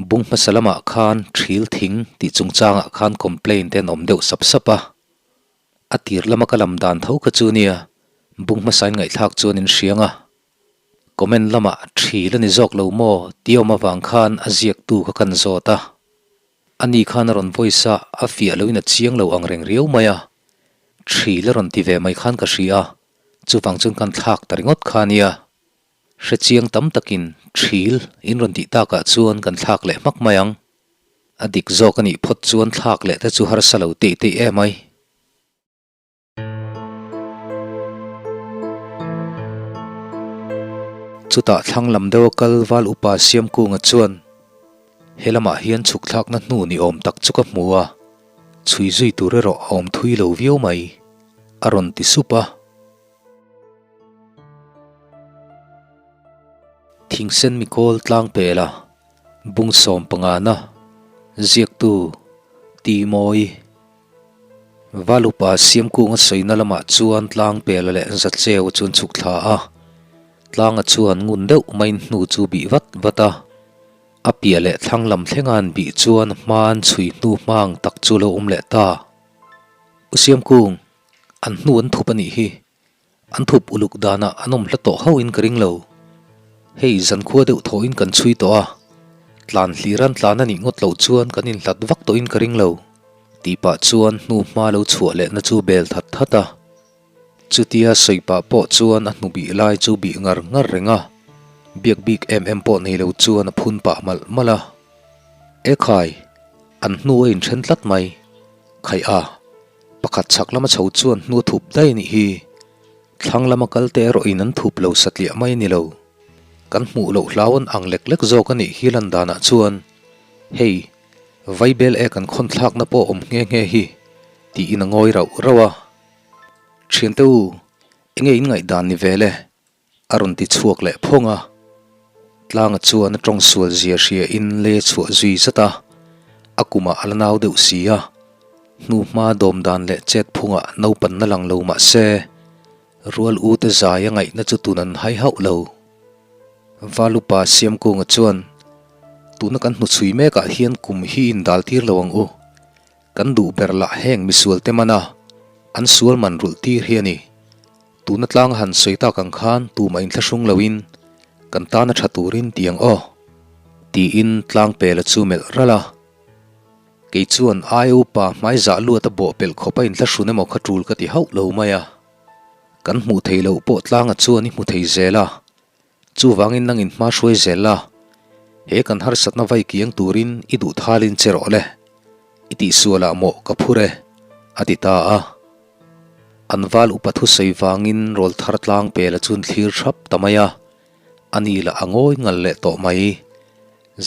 Bung hmasa lamah khan thil thing tih chungchangah khan complaint te an awm deuh sap sap a. A tir lama ka lam dan tho kha chu nia, bung hmasain ngaihthlak chuan in hriang a. Comment lamah thil a ni zawk lo maw tih awm avang khan a ziaktu kha kan zawt a. Ani khan a rawn voice a, a fiah loin a chiang lo ang reng riau mai a. Thil a rawn ti ve mai khan ka hria a, chuvang chuan kan thlak ta ringawt kha nia. Hrechiang tam takin thil in rawn tih takah chuan kan thlak leh hmak mai ang. A dik zawk a nih phawt chuan thlak leh te chu harsa lo teih teih em ai. Chutah thlang lam deuh a kal Val Upa Siamkunga chuan he lamah hian chhuk thlakna hnu ni awm tak chu ka hmu a, chhui zui tur erawh a awm thui lo viau mai, a rawn ti sup a. Thingsen mikawl tlang pela bung 15na ziaktu Ti Mawi Valupa Siamkunga sawina lamah chuan tlang pela leh Zacheu chuan chhuk thla a, tlanga chuan ngun deuh maiin hnu chu bih vat vat a, a piah leh thlang lam thlenga an bih chuan hmaan chhui hnu hmang tak chu lo awm leh ta. U Siamkung, An hnu an thup a nih hi. An thup uluk danah an awm hla tawh hauhin ka ring lo. Hei zankhua deuh thawhin kan chhui tawh a, tlan hlir an tlan a nih ngawt loh chuan kan inhlat vak tawhin ka ring lo. Tih pah chuan hnu hma lo chhuah lehna chu bel that that a. Chutia sawi pah pawh chuan a hnu bih lai chu bih ngar ngar reng a, biak bik em em pawh nei lo chuan a phun pah malh malh a. Ekhai, an hnu a inthen tlat mai. Khaih a. Pakhat chhak lama chho chuan hnu a thup daih a nih hi. Thlang lama kal te erawhin an thup lo satliah mai a ni lo. Kan hmuh loh hlau an ang lek lek zawk a nih hi lan danah chuan, Hei, Vaibel ek an khawn thlakna pawh awm nghe nghe hi, tiin a ngawi rauh rauh a. Thiante u, enge in ngaihdan ni vel e? A rawn ti chhuak leh phawng a, Tlanga chuan a tawng sual zia hria in lei a chhuah zui zat a, a kumah a la nau deuh si a, hnu hma dawm dan leh chet phungah naupanna lang lo mah se, rual u te zai a ngaihna chu tun an hai hauh lo. Valupa Siamkunga chuan, Tuna kan hnuchhui mekah hian kum hi indal tir lo ang u, kan duh ber lah heng misual te mana an sual man rulh tir hi a ni. Tuna tlang a han sawi tak ang khan tumah inthlahrung loin kan tana tha turin ti ang aw. Tiin tlang pela chu melh ralh a. Kei chuan ai upa hmai zah luat a bawh pelh khawp a inthlahrun emaw kha tul ka ti hauh lo mai a. Kan hmuh theih loh pawh tlanga chuan i hmu thei zel a. Chuvangin nangin hma hruai zel la, he kan harsatna vai kiang turin i duh thalin che rawh le, i tihsualah mawh ka phur e, a ti ta a. An val upa thusawi vangin rawl thar tlang pela chuan thlir thap ta mai a, a ni lah a ngawi ngal leh tawh mai.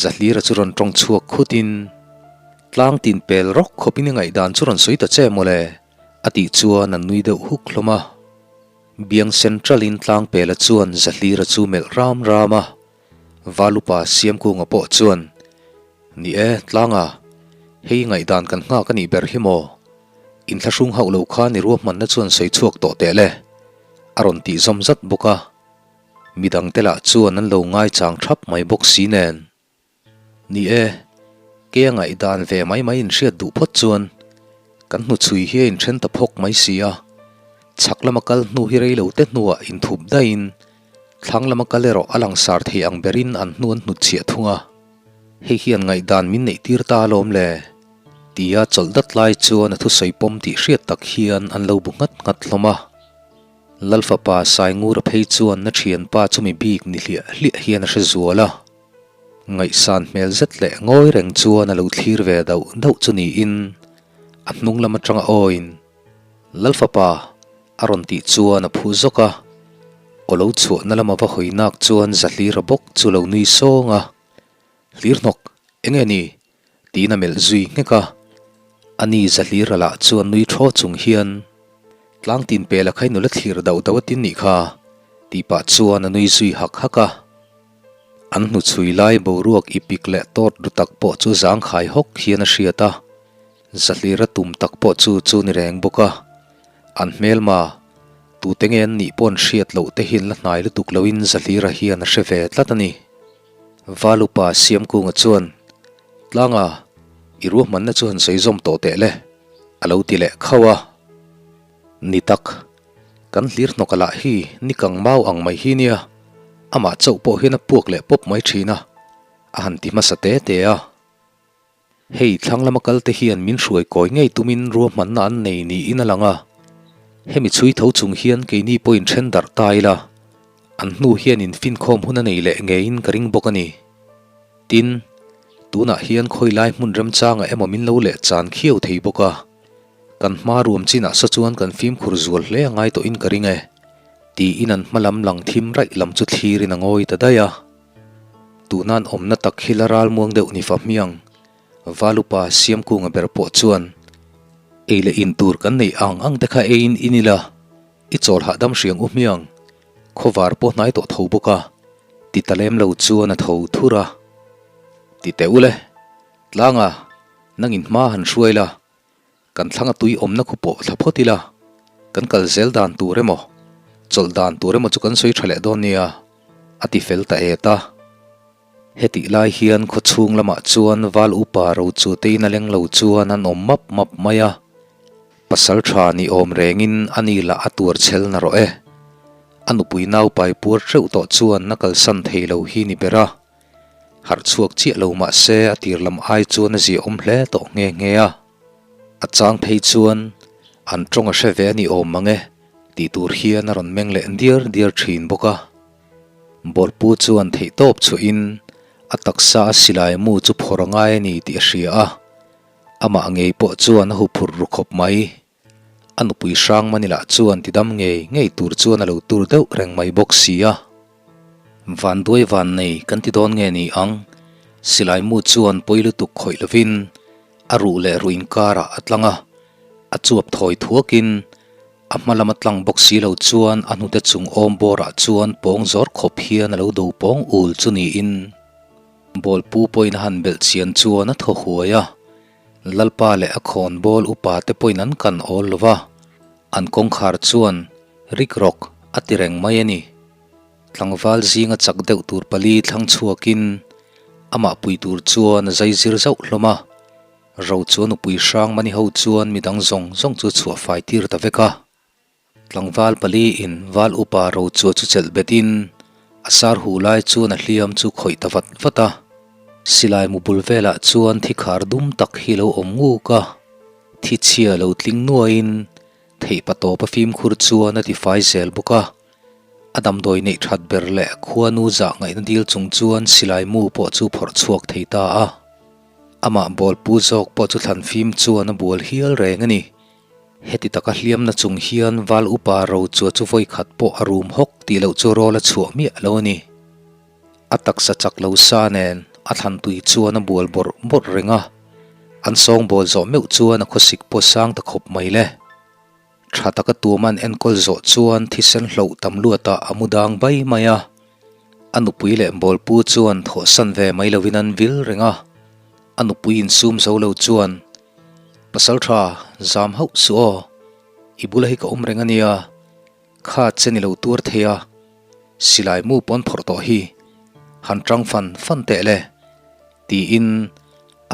Zahlira chu rawn tawng chhuak khutin, Tlang tin pel rawk khawpin i ngaihdan chu rawn sawi ta che mawle, a tih chuan an nui deuh huk hlawm a. Biang Central in tlangpela chuan Zahlira chu melh ram ram a, Valupa Siamkunga pawh chuan, Ni e, tlanga, hei ngaihdan kan nghak a nih ber hi maw? Inthlahrung hauh lo khan i ruahmanna chuan sawi chhuak tawh teh le, a rawn tih zawm zat bawk a. Midangte lah chuan an lo ngaichang thap mai bawk si nen. Ni e, kei a ngaihdan ve mai mai inhriat duh phawt chuan kan hnuchhui hi a inthen ta phawk mai si a, chhak lama kal hnu hi rei lo te hnuah inthup daihin thlang lama kal erawh a langsar thei ang berin an hnu an hnutchhiah thung a, hei hian ngaihdan min neih tir ta alawm le, tia chawlh dat lai chuan a thusawi pawm tih hriat tak hian an lo bu nghat nghat hlawm a. Lalfapa Saingura phei chuan na thianpa chumi bik ni hliah hliah hian a hre zual a. Ngaihsan hmel zet leh ngawi reng chuan a lo thlir ve dauh dauh chu niin a hnung lam atanga awiin, Lalfapa! a rawn tih chuan a phu zawk a, aw lo chhuahna lama va hawi nak chuan Zahlira bawk chu lo nui sawng a, Hlir hnawk, enge ni? tiin a melh zui nghek a, ani Zahlira lah chuan nui thaw chung hian, Tlang tin pela kha i nula thlir dauh dauh a tin nih kha, tih pah chuan a nui zui hak hak a. An hnuchhui lai boruak i pik leh tawt ru tak pawh chu zangkhai hawk hian a hriat a, Zahlira tum tak pawh chu chu ni reng bawk a. An hmelma, tute nge an nih pawh an hriat loh te hian la hnai lutuk loin Zahlira hian a hre ve tlat a ni. Valupa Siamkunga chuan. Tlanga, i ruahmanna chu han sawi zawm tawh teh le, a lo ti leh khauh a. Ni tak, kan hlir hnawka lah hi ni kang mau ang mai hi nia, amah chauh pawh hian a puak leh pawp mai thin a, a han ti hmasa te te a. Hei thlang lama kal te hian min hruai kawi ngei tumin ruahmanna an nei niin a lang a, hemi chhui tho chung hian keini pawhin then darh ta ila, an hnu hian infinkhawm hun a nei leh ngeiin ka ring bawk a ni. Tin, tunah hian khawi lai hmun remchangah emaw min lo leh chan khiau thei bawk a, kan hma ruam chinah saw chuan kan fimkhur zual hle a ngai tawhin ka ring e, tiin an hma lam lang thim raih lam chu thlirin a ngawi ta daih a. Tunan awmna tak hi la ralmuang deuh ni fa hmiang, Valupa Siamkunga ber pawh chuan, Ei leh in tur kan neih ang ang te kha eiin in ila, i chawl hahdam hriang u hmiang, khawvar pawh hnai tawh tho bawk a, ti ta lem lo chuan a tho thur a. Ti teh u le, Tlanga, nangin hma han hruai la, Kan thlang a tui awmna khu pawh thla phawt ila, kan kal zel dan tur emaw, chawlh dan tur emaw chu kan sawi tha leh dawn nia, a ti fel ta et a. Hetih lai hian khaw chhung lamah chuan val upa ro chu tein a leng lo chuan an awm map map mai a, pasal tha ni awm rengin a ni lah a tuar chhel na rawh e. A nupui naupai puar teuh tawh chuan a kalsan thei lo hi ni ber a. Harh chhuak chiah lo mah se a tir lam ai chuan a ziahawm hle tawh nghe nghe a. A chang phei chuan an tawng a hre ve a ni awm mang e tih tur hian a rawn meng leh diar diar thin bawk a. Bawlpu chuan theihtawp chhuahin a taksa a silai mu chu phawrh a ngai a ni tih a hria a, amah ngei pawh chuan a huphurh ru khawp mai. A nupui hrang Manila chuan tidam ngei ngei tur chuan a lo tur deuh reng mai bawk si a. Vanduai van nei kan ti dawn nge ni ang? Silai mu chuan pawi lutuk khawih lovin a ruh leh ruh inkarah a tlang a, a chuap thawi thuakin a hma lama tlang bawk si lo chuan a hnute chung awm bawrah chuan pawng zawr khawp hian a lo do pawng ul chu niin Bawlpu pawhin a han belh chian chuan a thaw huai a. Lalpa leh a khawnbawl upa te pawhin an kan awl lo va, an kawngkhar chuan rik rawk a ti reng mai a ni. Tlangval zinga chak deuh tur pali thlang chhuakin amah pui tur chuan a zai zir zauh hlawm a, ro chuan nupui hrang mani ho chuan midang zawng zawng chu chhuah fai tir ta vek a. Tlangval pali in val upa ro chua chu chelh bet in a sar huh lai chuan a hliam chu khawih ta vat vat a. Silai mu bul velah chuan thi khar dum tak hi lo awm nguk a, thi chhia lo tling nuaiin theih pa tawp a fimkhur chuan a ti fai zel bawk a. A damdawi neih that ber leh khuanu zah ngaihna dil chung chuan silai mu pawh chu phawrh chhuak thei ta a. Amah bawlpu zawk pawh chu thlan fim chuan a bual hial reng a ni. Heti taka hliamna chung hian val upa ro chua chu vawi khat pawh a rum hawk tih loh chu rawl a chhuah miah lo a ni. A taksa chak lo sa nen a thlan tui chuan a bual bawrh bawrh reng a, an sawngbawl zawh meuh chuan a khawsik pawh sang ta khawp mai le. Tha taka tuam an enkawl zawh chuan thisen hloh tam luatah a mu dang bai mai a, a nupui leh bawlpu chuan thawhsan ve mai lovin an vil reng a, a nupui insum zo lo chuan Pasal tha, zam hauh suh aw, i bula hi ka awm reng a nia, kha che ni lo tuar thei a, silai mu pawn phawrh tawh hi, han tang fan fan teh le, tiin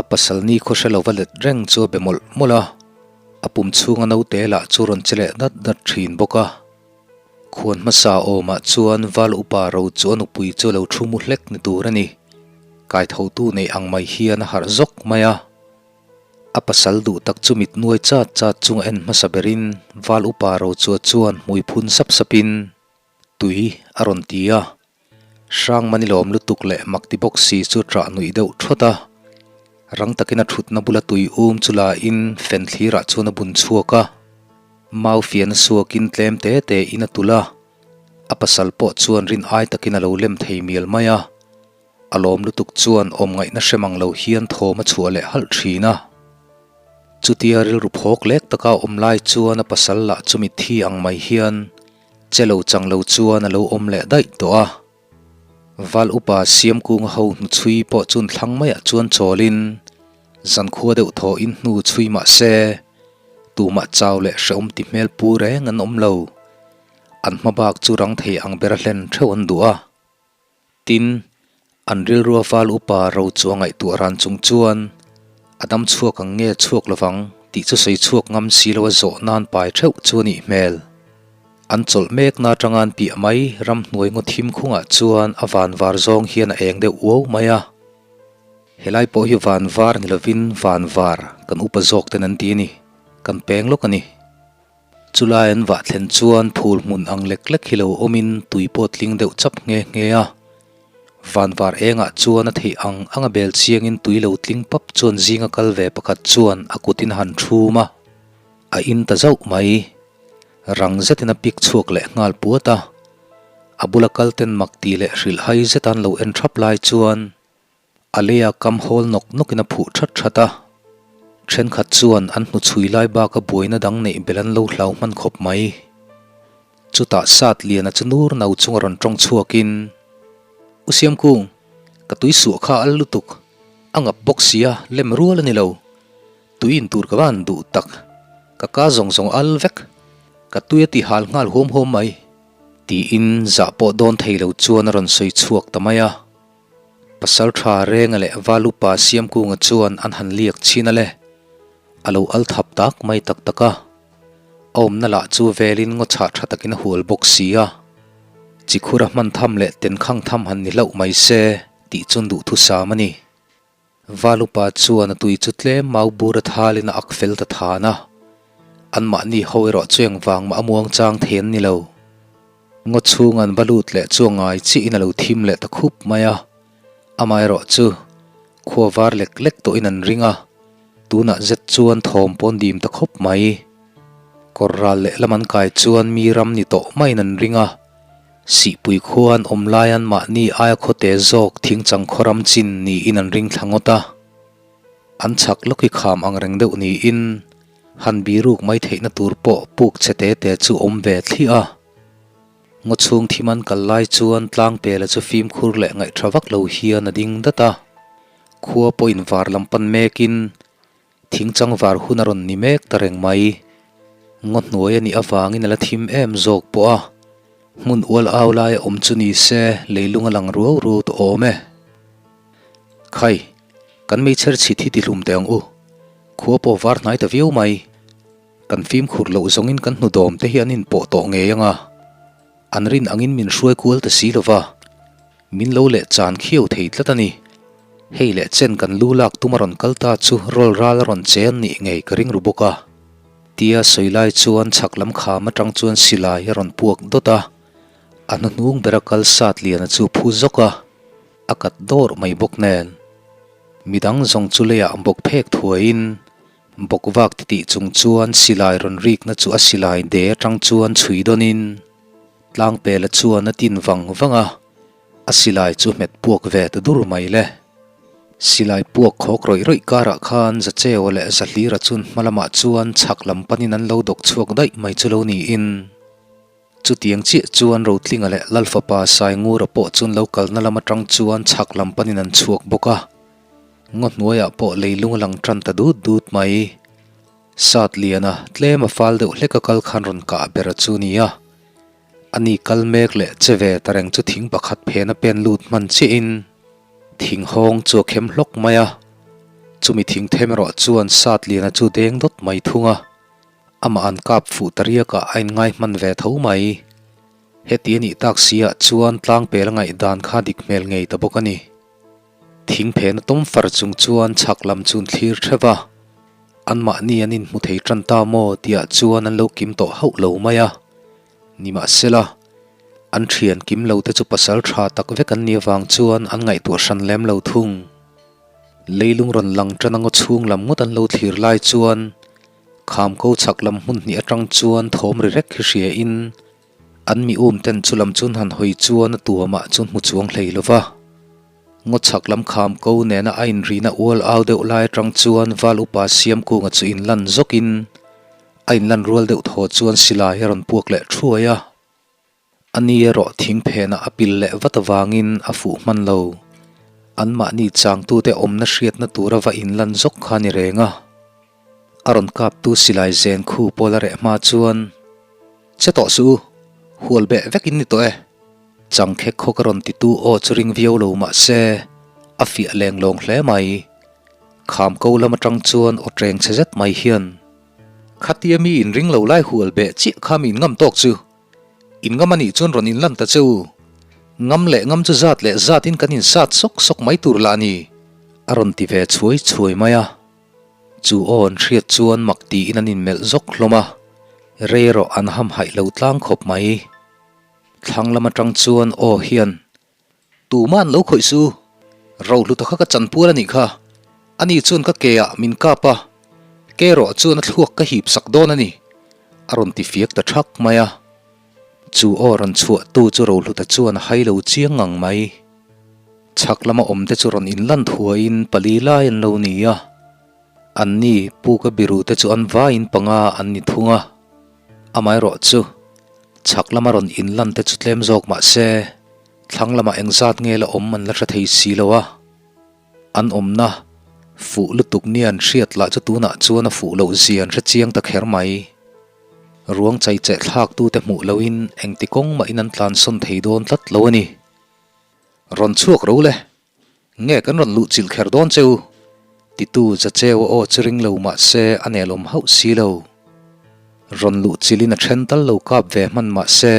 a pasal ni khaw hre lova let reng chu a be mawlh mawlh a, a pum chhunga naute lah chu rawn che leh dat dat thin bawk a. Khuan hmasa awmah chuan val upa ro chu a nupui chu a lo thu mu hlek ni tur a ni, kaithotu nei ang mai hian a harh zawk mai a. A pasal duh tak chu mit nuai chat chat chung a en hmasa berin val upa Rochua chuan hmui phun sap sapin tui a rawn ti a. Hrang mani lawm lutuk leh mak ti bawk si chu ṭah nuih deuh ṭhawt a. Rang takin a ṭhutna bula tui um chu la in fen thlirah chuan a bun chhuak a. Mau fian a suakin tlem te te in a tulh a. A pasal pawh chuan rin ai takin a lo lem thei mial mai a. A lawm lutuk chuan awm ngaihna hre mang lo hian thawm a chhuah leh halh thin a. Chutia rilru phawk lek taka awm lai chuan a pasal lah chu mitthi ang mai hian che lo chang lo chuan a lo awm leh daih tawh a. Val upa Siamkunga ho hnuchhui pawh chun thlang maiah chuan chawlin zankhua deuh thawhin hnu chhui mah se tumah chau leh hrehawm ti hmel pu reng an awm lo. An hma bak chu rang thei ang bera hlen theuh an duh a. Tin, An rilrua val upa ro chu a ngaihtuah ran chung chuan a dam chhuak ang nge chhuak lovang tih chu sawi chhuak ngam si lo a zawh nan pai theuh chu a nih hmel. An chawlh mekna atanga an piah mai ramhnuai ngaw thim khungah chuan a van var zawng hian a eng deuh uau mai a. Helai pawh hi van var ni lovin van var kan upa zawk ten an ti a ni, kan peng lawk a ni. Chulai an vah thlen chuan phul hmun ang lek lek hi lo awmin tui pawh tling deuh chap nghe nghe a. Vanvar engah chuan a theih ang ang a bel chiangin tui lo tling pap chuan zinga kal ve pakhat chuan a kutin a han thum a, a in ta zauh mai. Rang zetin a pik chhuak leh nghal puat a. A bula kal ten mak tih leh hrilh hai zet an lo en thap lai chuan A leia kam hawl nawk nawkin a phuh that that a, thenkhat chuan an hnu chhui lai baka buaina dang neih belh an lo hlau hman khawp mai. Chutah sat liana chu nur no chunga rawn tawng chhuakin, U Siamkung, ka tui suah kha al lutuk, a ngap bawk sia, lem rual a ni lo. Tui in tur ka va han duh tak, ka ka zawng zawng al vek, ka tui a ti hal nghal huam huam mai, tiin zah pawh dawn thei lo chuan a rawn sawi chhuak ta mai a. Pasalṭha Renga leh Valupa Siamkunga chuan an han liak chhin a le. A lo al thap tak mai tak tak a. A awmna lah chu velin ngaw chhah ṭha takin a hual bawk si a. Chikhura hman tham leh tenkhang tham han ni hlauh mai se tih chuan duhthusam a ni. Valupa chuan a tui chu tlem mau bur a thalin a ak fel ta than a. Anmahni ho erawh chu engvang mah a muangchang thei an ni lo. Ngaw chhung an va lut leh chu a ngai chiahin a lo thim leh ta khup mai a, amaherawh chu khua var lek lek tawhin an ring a, tunah zet chuan thawm pawn dim ta khawp mai. Kawr ral lehlam an kai chuan mi ram ni tawh maiin an ring a, Sihpui khua an awm lai an mahni aia khawte zawk thingchang khaw ram chin niin an ring thla ngawt a, an chhak lawk hi kham ang reng deuh niin Han biruk mai theihna tur pawh puk che te te chu awm ve thliah a. Ngaw chhung thim an kal lai chuan tlangpela chu fimkhur leh ngaihṭha vak lo hian a ding dat a. Khua pawhin var lam pan mekin thingchang var hun a rawn ni mek ta reng mai. Ngaw hnuai a nih avangin a la thim em zawk pawh a. Hmun ual au lai a awm chu ni se leilung a lang ruau ruau tawh awm e. Khai, kan meichher chhit hi tihlum teh ang u. Khua pawh var hnai ta viau mai. Kan fimkhur loh zawngin kan hnu dawm te hi an inpawh tawh ngei ang a. An rin angin min hruai kual ta si lova. Min lo leh chan khiau thei tlat a ni. Hei leh chen kan lu lak tum a rawn kal ta chu rawl ral a rawn che an nih ngei ka ring ru bawk a. Tia sawi lai chuan chhak lam kham atang chuan silai a rawn puak dawt a. A hnuhnung bera kal sat liana chu phu zawk a. A kat dawrh mai bawk nen. Midang zawng chu leiah bawk phek thuaiin bawk vak titih chung chuan silai rawn rikna chu a silai de atang chuan chhui dawnin Tlangpela chuan a tin vang vang a, a silai chu hmet puak ve ta dur mai le. Silai puak khawk rawih rawih karah khan Zacheua leh Zahlira chun hma lamah chuan chhak lam panin an lo dawk chhuak daih mai chu lo niin. Chutiang chiah chuan Rotlinga leh Lalfapa Saingura pawh chun lo kalna lam atang chuan chhak lam panin an chhuak bawk a. Ngaw hnuaiah pawh leilung a lang tan ta dut dut mai. Sat liana tlem a fal deuh hlek a kal khan rawn kah ber a chu nia. Ani kal mek leh che ve ta reng chu thing pakhat phen a pen lut hman chiahin thing hawng chu a khem hlawk mai a. Chumi thing them erawh chuan Sat liana chu deng dawt mai thung a. Amah an kap fuh ta riakah a inngai hman ve tho mai. Heti a nih tak si ah chuan tlangpel a ngaihdan kha dik hmel ngei ta bawk a ni. Thing phena tawm far chung chuan chhak lam chu an thlir theuh a, anmahni an inhmu thei tan ta maw tihah chuan an lo kim tawh hauh lo mai a. Nimahsela, an thian kim lo te chu pasal tha tak vek an nih avang chuan an ngaihtuah hran lem lo thung. Leilung rawn lang tan a ngaw chhung lam ngawt an lo thlir lai chuan Khamko chhak lam hmun hnih atang chuan thawm ri rek hi hria in an mi um ten chu lam chun han hawi chuan a tuamah chuan hmu chuang hlei lo va. Ngaw chhak lam khamko nena a inrina ual au deuh lai atang chuan Val upa Siamkunga chu inlan zawk in a inlan rual deuh thaw chuan silai a rawn puak leh thuai a. A ni erawh thing phenah a pil leh vat avangin a fuh hman lo. Anmahni changtute awmna hriatna tura va inlan zawk kha ni reng a. A rawn kaptu silai zen khu pawl a reh hma chuan, Che tawh suh u, hual beh vek in ni tawh e. Changkhek khaw ka rawn titu aw chu ring viau lo mah se, a fiah leng lawng hle mai. Kham ko lam atang chuan aw ṭeng chhe zet mai hian, Khatia mi inring lo lai hual beh chiah kha mi inngam tawk chu. Inngam a nih chuan rawn inlan ta che u. Ngam leh ngam chu zat leh zatin kan insat sawk sawk mai tur lah a ni, a rawn ti ve chhuai chhuai mai a. Chu aw an hriat chuan mak tiin an inmelh zawk hlawm a, rei erawh an hamhaih lo tlang khawp mai. Thlang lam atang chuan aw hian, Tumah an lo khawih su, Rohluta kha ka chanpual a nih kha, ani chuan ka ke ah min kap a, ke erawh chuan a thluak ka hip sak dawn a ni, a rawn ti fiak ta thak mai a. Chu aw rawn chhuah tu chu Rohluta chuan a hai lo chiang ngang mai. Chhak lama awmte chu rawn inlan thuaiin pali lai an lo ni a. Anni puka biru te chu an vaiin panga an ni thung a. Amaherawh chu chhak lama rawn inlan te chu tlem zawk mah se, thlang lamah engzat nge la awm an la hre thei si lo a. An awmna fuh lutuk nia an hriat lah chu tunah chuan a fuh loh zia an hre chiang ta kher mai. Ruang chai cheh thlak tute hmuh loin engti kawng mahin an tlansawn thei dawn tlat lo a ni. Rawn chhuak ro le, nge kan rawn luh chilh kher dawn che u? Titu Zacheua aw chu ring lo mah se a nelawm hauh si lo. Rawn luh chilhin a then tal lo kap ve hman mah se,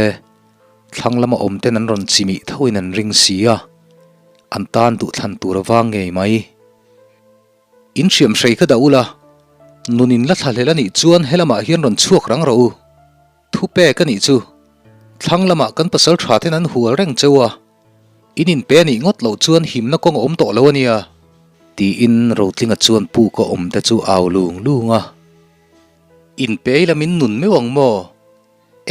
thlang lama awm ten an rawn chimih thoin an ring si a, an tan duhthlan tur a vang ngei mai. In hriam hrei kha dah ula, nun in la thlahlel a nih chuan helamah hian rawn chhuak rang rawh u. Thu pek a nih chu, thlang lamah kan pasal tha ten an hual reng cheu a, in inpe a nih ngawt loh chuan himna kawng a awm tawh lo a nia. Tiin Rotlinga chuan puk a awm te chu au lung lung a. Inpe ila min nun meuh ang maw?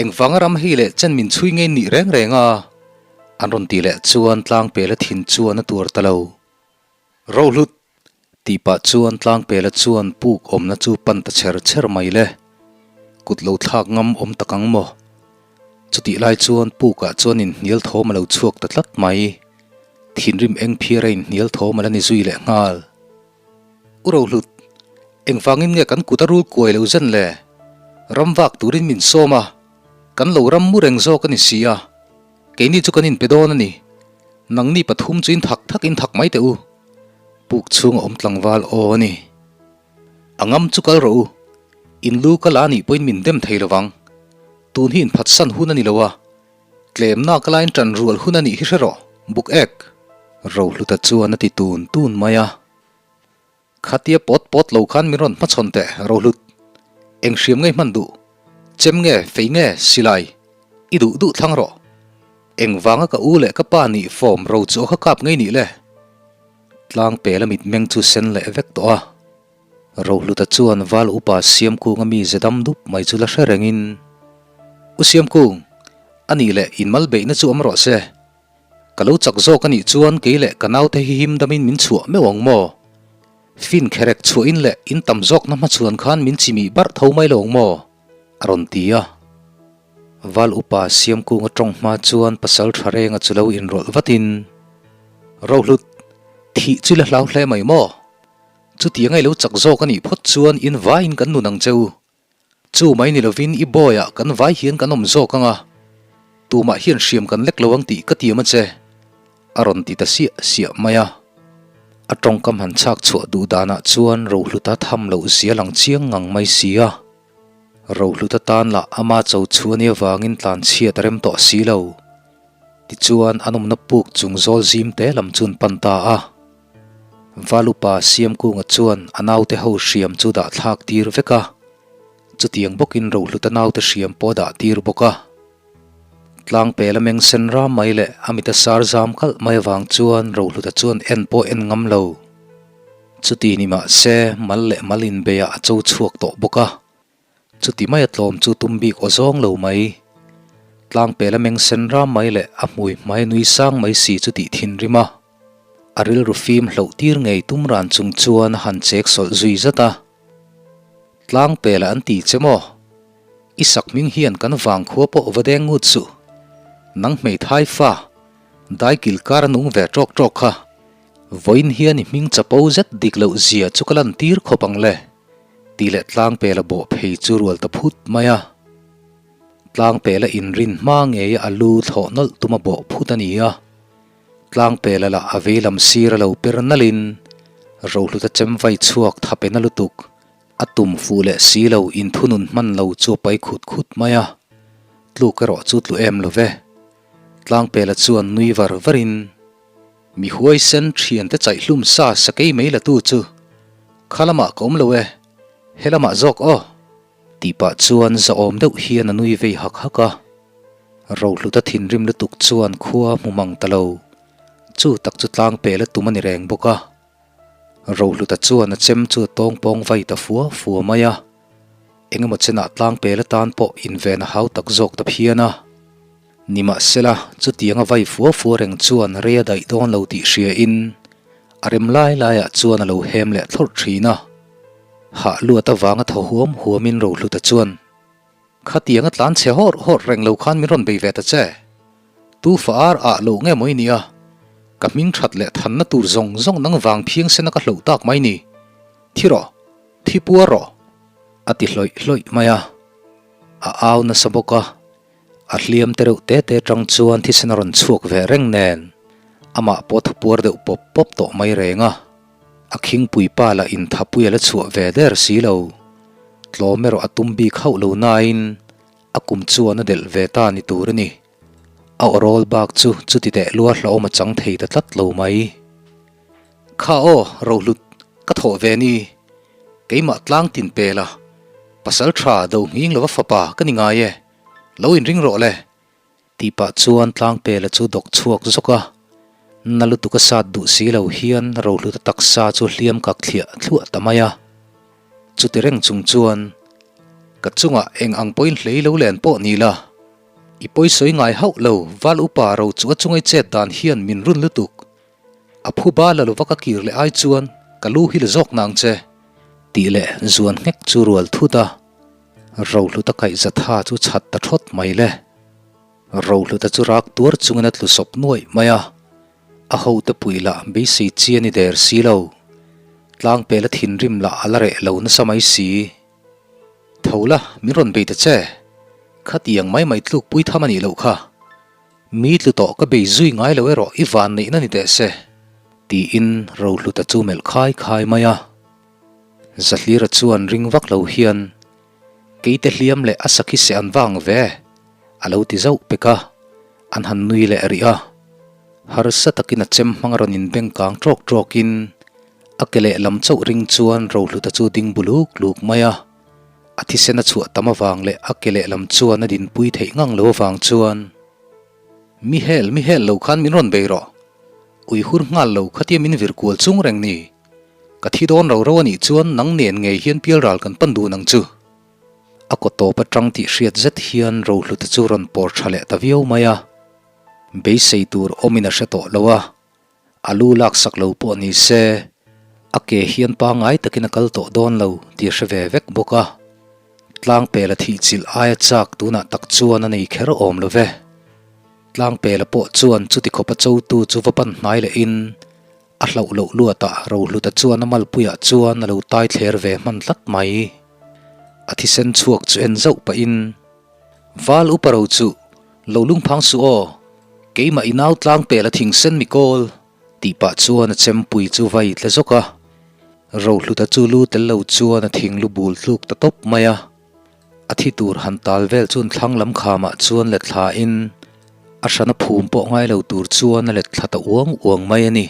Engvanga ram hei leh chen min chhui ngei nih reng reng a? An rawn tih leh chuan tlangpela thin chuan a tuar ta lo. Rohlut! Tih pah chuan Tlangpela chuan puk awmna chu pan ta chher chher mai le. Kut lo thlak ngam awm tak ang maw? Chutih lai chuan pukah chuan inhnial thawm a lo chhuak ta tlat mai. Thinrim eng phiar a inhnial thawm a la ni zui leh nghal. U Rohlut, engvangin nge kan kut a rul kuai lo zen le? Ram vak turin min sawm a, kan lo ram mu reng zawk a ni si a. Keini chu kan inpe dawn a ni. Nangni pathum chu in thak thak in thak mai teh u. Puk chhung a awm tlangval aw a ni. A ngam chu kal rawh u. In lu ka la nih pawhin min dem thei lovang. Tun hi inphatsan hun a ni lo a. Tlemna ka lain ṭan rual hun a nih hi hre rawh, buk ek. Rohluta chuan a ti tun tun mai a. Khatia pawt pawt lo khan min rawn hmachhawn teh, Rohlut. Eng hriam ngei hman duh? Chem nge, fei nge, silai? I duh duh thlang rawh. Engvanga ka u leh ka pa nih form ro chu kha kap ngei nih le? Tlang pela mitmeng chu sen leh vek tawh a. Rohluta chuan Val upa Siamkunga mi ze dam dup mai chu la hre rengin, U Siamkung, a nih leh inmal beihna chu awm rawh se. Ka lo chak zawk a nih chuan kei leh ka naute hi him damin min chhuah meuh ang maw? Fin kherek chhuahin leh in tam zawkna hmachhuan khan min chimih barh tho mai lo ang maw? A rawn ti a. Val upa Siamkunga tawng hma chuan pasal tha renga chu lo inrawlh vatin, Rohlut, thih chu i la hlau hle mai maw? Chutiang a i lo chak zawk a nih phawt chuan in vaiin kan nun ang che u. Chu mai ni lovin i bawiah kan vai hian kan awm zawk ang a, tumah hian hriam kan lek lo ang tih ka tiam a che, a rawn ti ta siah siah mai a. A tawngkam han chhak chhuah duh danah chuan Rohluta tham loh zia lang chiang ngang mai si a. Rohluta tan lah ama cho chhu a nih avangin tlanchhiat a rem tawh si lo. Tichuan an awmna puk chung zawl zim te lam chu an pan ta a. Valupa Siamkunga chuan a naute ho hriam chu dah thlak tir vek a, chutiang bawkin Rohluta naute hriam pawh a dah tir bawk a. Tlangpela meng sen ram mai leh a mita sar zam kalh mai avang chuan Rohluta chuan en pawh en ngam lo. Chuti ni mah se mal leh mal inbeiah a cho chhuak tawh bawk a. Chuti mai a tlawm chu tum bik aw zawng lo mai. Tlangpela meng sen ram mai leh a hmui hmai nui sang mai si chu tih thinrim a. A rilru fim hloh tir ngei tum ran chung chuan a han chek sawlh zui zat a. Tlangpela an ti che maw? I sak hming hian kan vangkhua pawh va deng ngut suh. Nang hmeithai fa, daikil kar a nung ve ṭawk ṭawk kha. Vawiin hian i hming chapo zet dik loh zia chu ka lan tir khawp ang le. Tih leh tlangpela bawh phei chu rual ta phut mai a. Tlangpela inrin hma ngeia a lu thlawh nawlh tum a bawh phut a ni a. Tlangpela lah a veilam sir a lo per nalhin Rohluta chem vai chhuak tha pe na lutuk a tum fuh leh si lo inthunun hman lo chu a pai khut khut mai a. Tluk erawh chu tlu em lo ve. Tlangpela chuan nui var varin. Mi huaisen thiante chaihlum sa sakei mai la tu chu kha lamah ka awm lo e, he lamah zawk aw. Tih pah chuan zahawm deuh hian a nui vei hak hak a. Rohluta thinrim lutuk chuan khua hmu mang ta lo, chu tak chu tlangpel a tum a ni reng bawk a. Rohluta chuan a chem chu a tawngpawng vai ta fua fua mai a. Engemaw chenah tlangpel atan pawh inven a hau tak zawk ta phian a. Nimahsela, chutianga vai fua fua reng chuan rei a daih dawn lo tih hriain a rem lai laiah chuan a lo hem leh thlawrh thin a. Hah luat avanga thaw huam huamin Rohluta chuan, Khatianga tlan chhe hawrh hawrh reng lo khan min rawn bei ve ta che. Tu fa ar ah loh nge maw i nia? Ka hming that leh thanna tur zawng zawng nang vang phiang sena ka hloh tak mai ni. Thi rawh, thi puar rawh, a ti hlawih hlawih mai a. A au nasa bawk a. A hliam te reuh te te tang chuan thisen a rawn chhuak ve reng nen amah pawh tha puar deuh pawp pawp tawh mai reng a. A khingpui pa lah in thapui a la chhuah ve der si lo. Tlawm erawh a tum bik hauh lo nain a kum chuan a delh ve ta ni tur a ni. A awrawl bak chu chuti teh lua hlauhawm a chang thei ta tlat lo mai. Kha aw, Rohlut, ka thawh ve ni. Keimah tlang tin pela, pasal tha do nghing lova fapa ka ni ngai e, lo inring rawh le. Tih pah chuan tlang pela chu dawk chhuak zawk a, na lutuk a sat duh si lo hian Rohluta taksa chu hliam kak thliah thluah ta mai a. Chuti reng chung chuan, Ka chungah eng ang pawhin hlei lo len pawh ni la, i pawisawi ngai hauh lo, val upa ro chu a chungai chet dan hian min run lutuk. A phu ba la lova ka kir leh ai chuan ka lu hi la zawk nang che. Tih leh zuan nghek chu rual thut a, Rohluta kaihza tha chu chhat ta thawt mai le. Rohluta chu rak tuar chungin a tlu sawp nuaih mai a, a hote pui lah beisei chi a ni der si lo. Tlangpela thinrim lah a la reh lo nasa mai si. Tho la, min rawn bei ta che. Khatiang mai mai tluk pui tham a nih loh kha. Mi tlu tawh ka bei zui ngai lo erawh i van neihna ni teh se, tiin Rohluta chu melh khai khai mai a. Zahlira chuan ring vak lo hian, Keite hliam leh a sakhi seh an vang ve, a lo ti zauh pek a, an han nui leh rih a. Harsa takin a chem hmang a rawn inbeng kang ṭawk ṭawkin a ke leh lam chauh ring chuan Rohluta chu ding bu luk luk mai a. A thisen a chhuah tam avang leh a ke lehlam chuan a dinpui theih ngang lo avang chuan, Mi hel, mi hel lo khan min rawn bei rawh. Ui hur nghal lo khatia min vir kual chung reng ni. Ka thi dawn ro ro a nih chuan nang nen ngei hian pialral kan pan dun ang chu. A kaw tawp atang tih hriat zet hian Rohluta chu rawn pawr tha leh ta viau mai a. Beisei tur awmin a hre tawh lo a. A lu laksak lo pawh ni se, a ke hian pangngai takin a kal tawh dawn lo tih a hre ve vek bawk a. Tlangpela thih chilh aia chak tunah tak chuan a nei kher awm lo ve. Tlangpela pawh chuan chuti khawpa chotu chu va pan hnai lehin a hlauh loh luatah Rohluta chuan a malpuiah chuan a lo tai thler ve hman tlat mai. A thisen chhuak chu en zauh pahin, Val upa ro chu lo lungphang suh aw, keimah i nau tlang pel a thing sen mi kawl, tih pah chuan a chempui chu vai tle zawk a. Rohluta chu lu tel lo chuan a thing lu bul tluk ta tawp mai a. A thi tur han tal vel chuan thlang lam khamah chuan let thla in a hran a phum pawh ngai lo tur chuan a let thla ta uang uang mai a ni.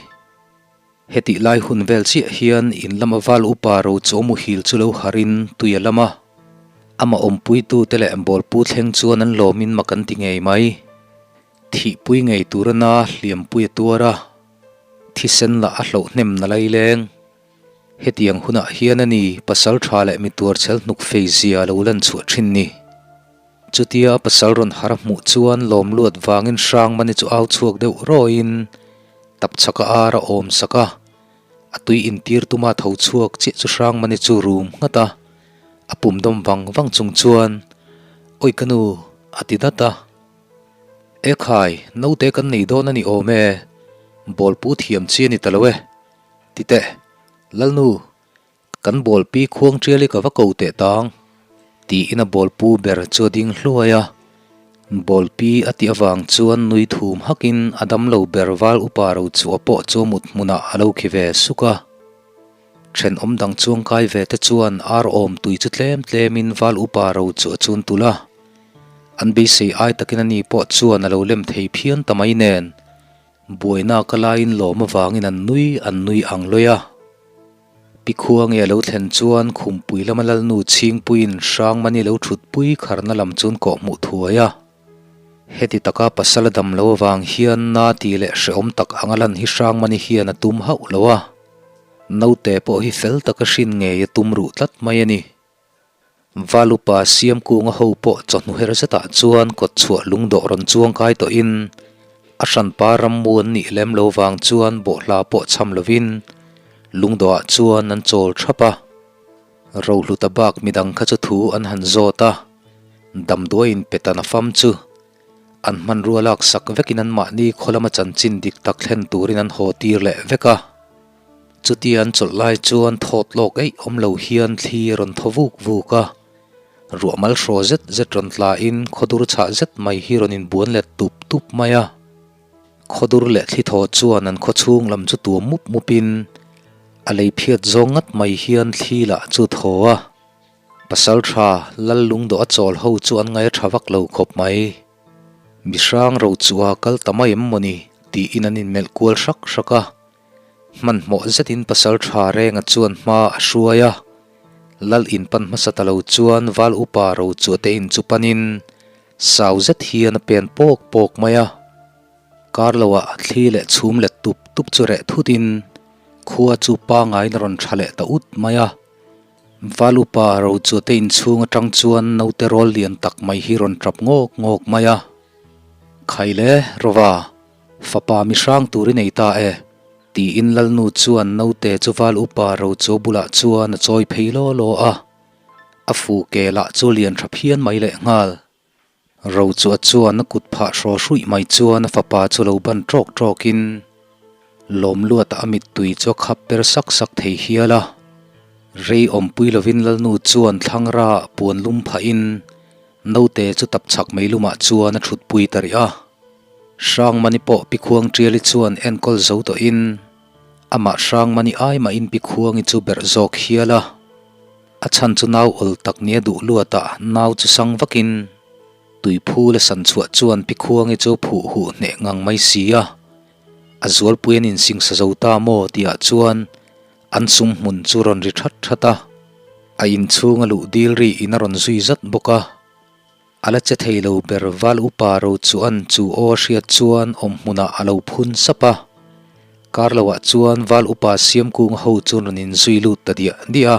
Hetih lai hun vel chiah hian in lama val upa ro chaw muhil chu lo harin tui a lam a. Amah awmpuitute leh bawlpu thleng chuan an lawmin mak an ti ngei mai. Thihpui ngei tur a na hliampui a tuar a, thisen lah a hloh hnem na laileng. Hetiang hunah hian a ni pasal tha leh mi tuarchhel hnuk fei zia lo lan chhuah thin ni. Chutia pasal rawn har a hmuh chuan lawm luat vangin Hrangmani chu au chhuak deuh rawiin tapchhaka ar a awm sak a, a tui intir tuma tho chhuak chiah chu Hrangmani chu rum nghat a, a pum dawm vang vang chung chuan, Awi ka nu, a ti dat a. Ekhai, naute kan nei dawn a ni awm e, bawlpu thiam chi a ni ta lo e, ti teh, Lalnu, Kan bawlpi khuang ṭial i ka va ko teh tang, tiin a bawlpu ber chu a ding hluai a. Bawlpi a tih avang chuan nui thum hakin a damlo ber val upa ro chua pawh chu mut hmunah a lo khi ve suk a. Thenawm dang chuangkai ve te chuan ar awm tui chu tlem tlemin val upa ro chu a chun tulh a. An beisei ai takin ani pawh chuan a lo lem thei phian ta mai nen buaina ka laiin lawm avangin an nui an nui ang lawih a. Pi Khuangi a lo thlen chuan Khumpui lama Lalnu Chhingpuiin Hrangmani lo thutpui kharna lam chuan kawh hmuh thuai a. Heti taka pasal a dam lo avang hian na ti leh hrehawm tak anga lan hi Hrangmani hian a tum hauh lo a. Naute pawh hi fel taka hrin ngei a tum ruh tlat mai a ni. Valupa Siamkunga ho pawh chawhnu her zetah chuan kawtchhuah lungdawh rawn chuang kai tawhin a hranpa rammu an nih lem lo vang chuan bawhhla pawh chham lovin lungdawhah chuan an chawl thap a. Rohluta bak midang kha chu thu an han zawt a, damdawiin petan a fam chu an hmanrua laksak vekin anmahni khaw lama chanchin dik tak thlen turin an haw tir leh vek a. Chutia an chawlh lai chuan thawt lawk eih awm lo hian thli a rawn thaw vuk vuk a, ruah mal hraw zet zet rawn tlain khawdur chhah zet mai hi rawn inbuan let tup tup mai a. Khawdur leh thli thaw chuan an khaw chhung lam chu tuam mup mupin a lei phiat zawng ngat mai hian thli lah chu thaw a. Pasal tha lal lungdawh a chawl ho chu an ngaih a tha vak lo khawp mai. Mihrang ro chu a kal ta mai em mawni tiin an inmelh kual hrak hrak a. Hmanhmawh zetin pasal tha renga chuan hma a hruai a, Lal in pan hmasa ta lo chuan Val upa ro chu a te in chu panin sau zet hian a pen pawk pawk mai a. Kar loah thli leh chhum let tup tup chu reh thutin khua chu pangaiin a rawn tha leh ta ut mai a. Val upa ro chu a te in chhung atang chuan naute rawl lian tak mai hi rawn tap ngawk ngawk mai a. Khaile, Rova! Fapa mi hrang tur i nei ta e, tiin Lalnu chuan naute chu val upa Rocho bulah chuan a chawi phei law law a, a fu ke lah chu lian tha phian mai leh nghal. Rochua chuan a kut phah hraw hruih mai chuan a fapa chu lo ban tawk tawkin lawmluata a mittui chu a khap per sak sak thei hial a. Rei awmpui lovin Lalnu chuan thlangra ah puan lum phahin naute chu tapchhak meilumah chuan a thutpui ta rih a. Hrangmani pawh Pi Khuangṭiali chuan enkawl zo tawhin amah Hrangmani ai mahin Pi Khuangi chu berh zawk hial a, a chhan chu nau awl tak nia duh luatah nau chu sang vakin tuiphul a san chhuah chuan Pi Khuangi chu phuh huh hneh ngang mai si a, a zualpui an insingsa zo ta maw tihah chuan an sum hmun chu rawn ri that that a, a inchhunga luh dil ri in a rawn zui zat bawk a. A la che thei lo ber Val upa ro chuan chu aw a hriat chuan awm hmunah a lo phun sap a. Kar loah chuan Val upa Siamkung ho chu rawn inzui lut ta diah diah a.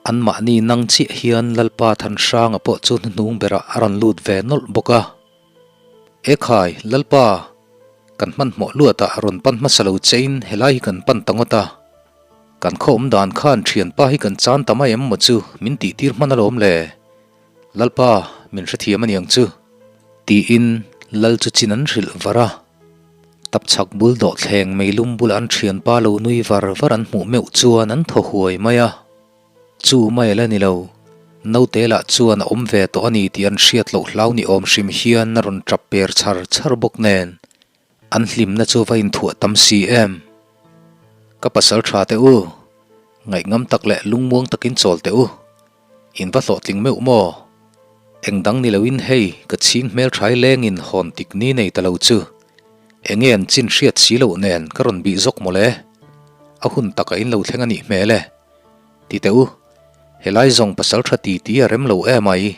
Anmahni nang chiah hian Lalpa Thanhranga pawh chu hnuhnung berah a rawn lut ve nawlh bawk a. Ekhai, Lalpa, kan hmanhmawh luatah rawn pan hmasa lo chein helai hi kan pan ta ngawt a. Kan khaw awm dan khan thianpa hi kan chan ta mai em maw chu min tihtir hman alawm le. Lalpa, min hrethiam a niang chu, tiin Lal chu chin an hrilh var a. Tapchhak bul dawhthleng meilum bula an thianpa lo nui var var an hmuh meuh chuan an thaw huai mai a. Chu mai a la ni lo, naute lah chuan a awm ve tawh a ni tih an hriat loh hlau ni awm hrim hian a rawn tap per chhar chhar bawk nen, an hlimna chu va inthuah tam si em. Ka pasal tha teh u, ngaihngam tak leh lungmuang takin chawl teh u. In va hlawhtling meuh maw? Eng dang ni loin hei ka chhing hmelthai lengin hawn tik ni nei ta lo chu. Enge an chin hriat si loh nen ka rawn bih zawk mawle. A hun takah in lo thleng a nih hmel e. Ti teh u, helai zawng pasal tha ti ti a rem lo em ai.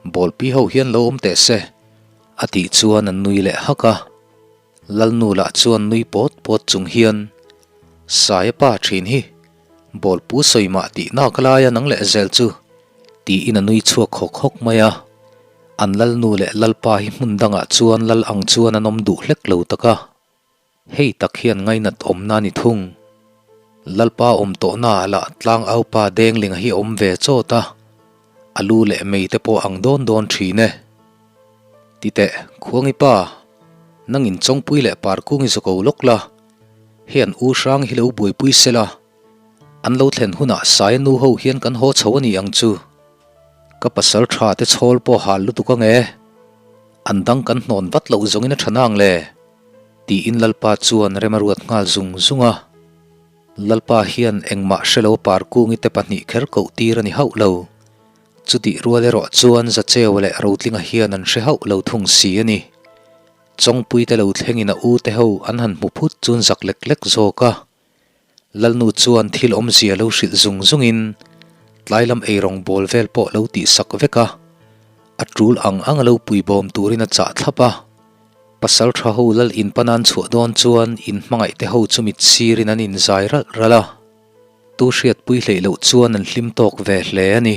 Bawlpi ho hian lo awm teh se. A tih chuan an nui leh hak a. Lalnu lah chuan nui pawt pawt chung hian, Saia pa thin hi, Bawlpu sawi mah tih nak laia nang leh zel chu, tiin a nui chhuak hawk hawk mai a. An Lalnu leh Lalpa hi hmun dangah chuan Lal ang chuan an awm duh hlek lo tak a. Hei tak hian ngainat awmna a ni thung. Lalpa awm tawhnaah lah tlangaupa Denglinga hi a awm ve chawt a, a lu leh mei te pawh ang dawn dawn thin e. Ti teh, Khuangi pa, nang in Chawngpui leh Parkungi zawko lawk la, hei an u hrang hi lo buaipui se la, an lo thlen hunah Saia nu ho hian kan haw chho a ni ang chu. Ka pasal tha te chhawl pawh hal lutuk ang e. An dang kan hnawn vat loh zawngin a tha nang le? tiin Lalpa chuan rem a ruat nghal zung zung a. Lalpa hian engmah hre lo Parkungi te pahnih kher koh tir a ni hauh lo. Chutih rual erawh chuan Zacheu leh Rotlinga hian an hre hauh lo thung si a ni. Chawngpui te lo thlengin a u te ho an han hmu phut chuan zak lek lek zawk a. Lalnu chuan thil awmzia lo hrilh zung zungin tlai lam eirawng bawl vel pawh lo tihsak vek a, a tul ang ang a lo puibawm turin a chah thlap a. Pasal tha ho lal in panan chhuah dawn chuan in hmangaih te ho chu mit sirin an inzai ralh ralh a. Tu hriatpui hleih loh chuan an hlim tawk ve hle a ni.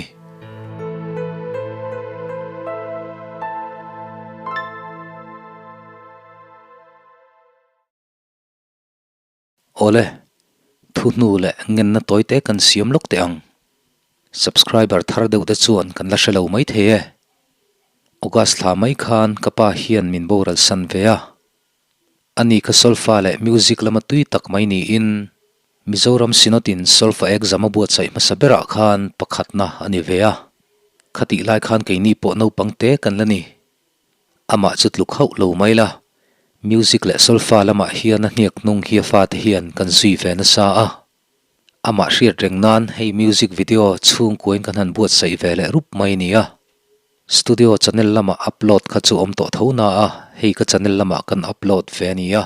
Awle, thu hnu leh ngenna tawi te kan siam lawk teh ang. Subscriber thar deuh te chuan kan la hre lo mai thei e. August thla mai khan ka pa hian min boral san ve a. Ani kha solfa leh music lama tui tak mai niin Mizoram Synod in solfa exam a buatsaih hmasa berah khan pakhatna a ni ve a. Khatih lai khan keini pawh naupang te kan la ni. Amah chu tluk hauh lo mai la, music leh solfa lamah hian a hniak hnung hi a fate hian kan zui ve nasa a. Amah hriat reng nan hei music video chhungkuain kan han buatsaih ve leh rup mai nia. Studio channel lamah upload kha chu awm tawh tho na a, hei ka channel lamah kan upload ve ania.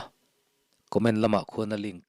Comment lamah khuan a link.